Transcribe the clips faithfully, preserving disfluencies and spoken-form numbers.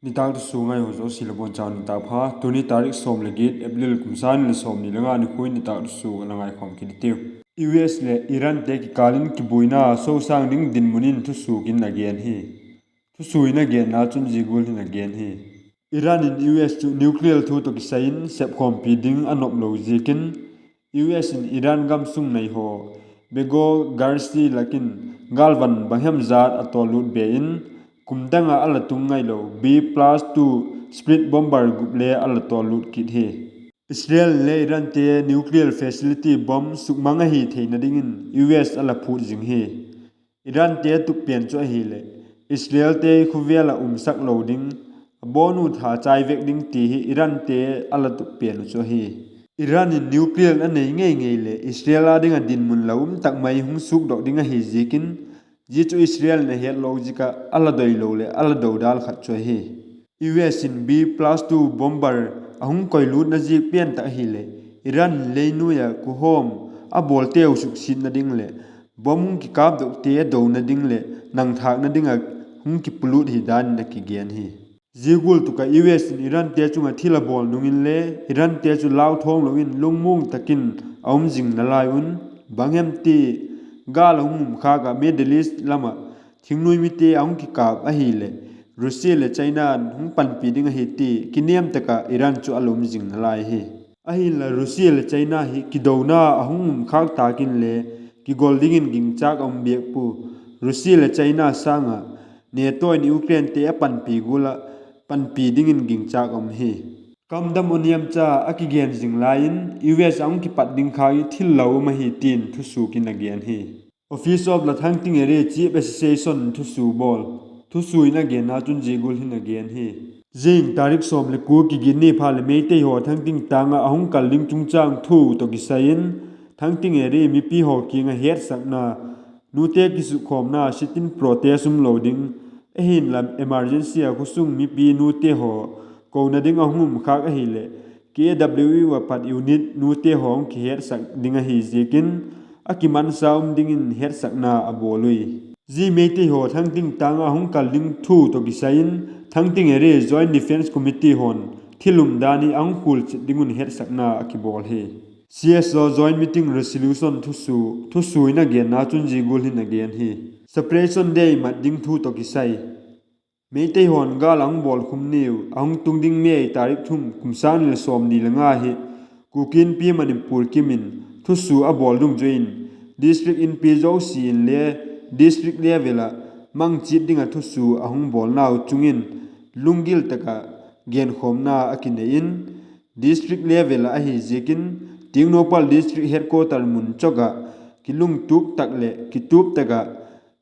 Nitâk thusua ngai haw zosia la bawn chau nitâk pha. Tuni tarik sawm le giat April kum sâng ni le sawmni le nga nikhua in nitâk thusua la ngaikhawm kit hitiu. U S leh Irante kikâl in kibuaina sosâng ding dinmun in thusua in a gen hi. Thusua in a genna chun zia gual hin a gen hi. Iran in U S chu nuclear thu tawh kisai in sepkhawmpi ding a nop lo ziakin, U S in Iran gam sung nei haw Bagoer Galaxy lak in gâlvan bang hem zat a tawllut be in, kum dang ah a la tung ngailo B plus two split bomber gup le a la tawllut kit hi. Israel le Irante nuclear facility bomb sukmang ahi theina dingin U S a la phût zing hi. Irante tup pen chu ahileh, Israelte khawvel ah umsak lo ding, a bawn u tha chai vek ding ti hi Irante a la tup pen uh chu ahi. Iran in nuclear a nei ngeingei leh Israel â ding ah dinmun la um tak mai hung sukdok ding ahi ziakin, zia chu Israel in a hetlo ziak ah a la doilo leh a la dodal khat chu ahi. U S in B plus two bomber a hung koilutna ziak pen tak ahileh, Iran in leinuai ah kuhawm a bawlteu suksiatna ding leh bomb hung kikâpdokte a dona ding leh nangthâkna ding ah hung kipulut hi dan in a kigen hi. Zia gual tuk ah U S in Irante chung ah thil a bawl nung inle Irante chu lauthawng lo in lungmuang tak in a um zing nalai un, bang hem ti gâl a hung um khâk ah Middle East lam ah thingnuai mite a hung kikâp ahileh, Russia leh China hung panpi ding ahi ti kinêm tak ah Iran chu a la um zing nalai hi. Ahinla Russia leh China hi kidona a hung um khâk tâk inle kigol dingin gingchâk a um biak pua. Russia leh China sâng ah NATO in Ukrainete a panpi gual ah panpi dingin gingchâk a um hi. Kamdam u niamcha a kigen zing lai in U S a hung kipat ding kha hi thil la um ahi tin thusua in a gen hi. Office of La Thangting Area Chief Association thusua bawl, thusua in a genna chun zia gual hin a gen hi. Zing tarik sawm le kua kiginni phat leh Meitei haw Thangting tâng ah a hung kal ding chungchâng thu tawh kisai in, Thangting area mipi haw kiang ah hetsakna, nute kisukkhawmna sit-in protest um lo ding, ahinla emergency ah khawsung mipi nute haw kona ding a hung um khâk ahileh, K W U a pat unit nute haw hung kihetsak ding ahi ziakin, a kimansa um dingin hetsakna a bawl ui. Zia Meitei haw Thangting tâng ah hung kal ding thu tawh kisai in, Thangting Area Joint Defence Committee haw'n thil umdan hi a hung khualchit ding un hetsakna a kibawl hi. C S O Joint Meeting Resolution thusua in a genna chun zia gual hin a gen hi. Separation Day mat ding thu tawh kisai Meitei haw'n gâl a hung bawlkhum niu a hung tung ding May tarik thum kum sâng ni leh sawmni le nga hi Kuki Inpi Manipur kim in thusua a bawl dungzui in, district inpi zosia inle district level ah mang chiat ding ah thusua a hung bawlnau chung in lunggil tak ah genkhawmna a kinei in, district level ah ahi ziakin Tengnoupal District Headquarter mun chawk ah kilungtup tak leh kitup tak ah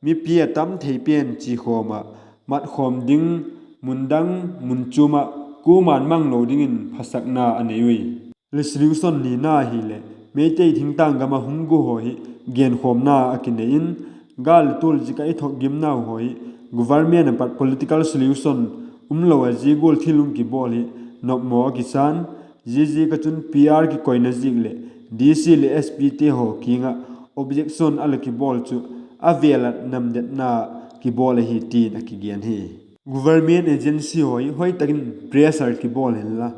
mipi a tam thei pen chiakhawm ah matkhawm ding, mun dang mun chuam ah kuama'n mang lo dingin phasakna a nei ui. Resolution nina hileh Meitei thingtâng gam ah hung gu haw hi genkhawmna a kinei in, gâl tual ziak ah i thuak gimnau haw hi government ah pat political solution um lo ah zia gual thil hung kibawl hi nopmaw a kisa'n, zia ziak ah chun P R kikoina ziak leh D C leh S Pte haw kiang ah objection a la kibawl chu a vêl ah namdetna kibawl ahi tin a kigen hi. Government agency haw hi hoi tak in pressure kibawl hen la,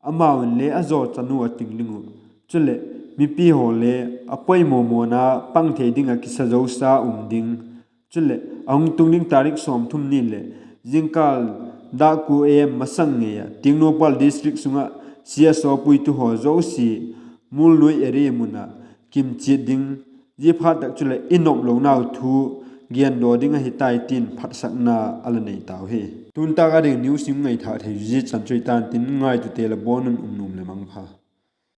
amau inle a zaw chan u a ting ding uh, chuleh mipi haw le a poimaw mawna pang thei ding ah kisa zosa um ding. Chuleh a hung tung ding tarik sawmthum ni leh zingkal dak kua am masang ngei ah Tengnoupal District sung ah C S O puitu haw zosia Mulnuai area mun ah kim chiat ding, zia phat tak chuleh i noplonau thu gendaw ding ahi tai tin phatsakna a la nei tau hi. Tu'n tâk a ding news i ngaithâk thei zia chan chu i tan tin, ngaitute la bawn un um nuam leh mangpha.